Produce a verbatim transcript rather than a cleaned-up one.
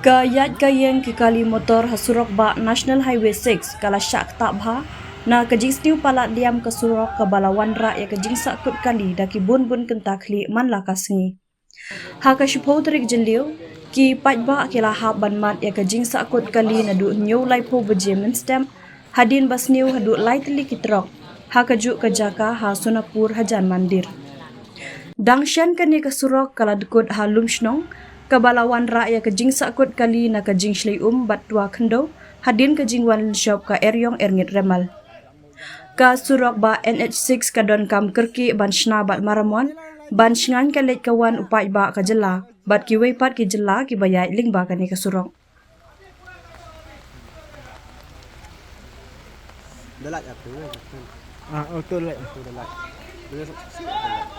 Ka ïaid ka ïeng ki kali motor ha surok bah National Highway six ka la shah ktah bha na ka jingsniew palat liam ka surok, kaba la wanrah ïa ka jingsahkut kali da ki bun bun kynta khlieh man la ka sngi. Ha ka shiphew tarik Jylliew, ki paidbah ki la hap ban mad ïa ka jingsahkut kali naduh hynñiew laiphew baje mynstep, hadien ba sniew haduh lai tylli ki trok ha kajuh ka jaka ha Sonapur hajan Mandir. Dang shen kane ka surok ka la dkut ha Lumshnong, kaba la wanrah ïa ka jingsahkut kali na ka jingshlei um bad twa khyndew, hadien ka jingwan lynshop ka eriong erngit remal. Ka surok bah N H six ka donkam kyrkieh ban shna bad Maramon ban shngain ka leit ka wan u paidbah ka jylla bad kiwei pat ki jylla kiba ïaid lyngba kane ka surok. Dah light aku, eh. Ah, oh, tu light. Aku dah light. Dia dah light.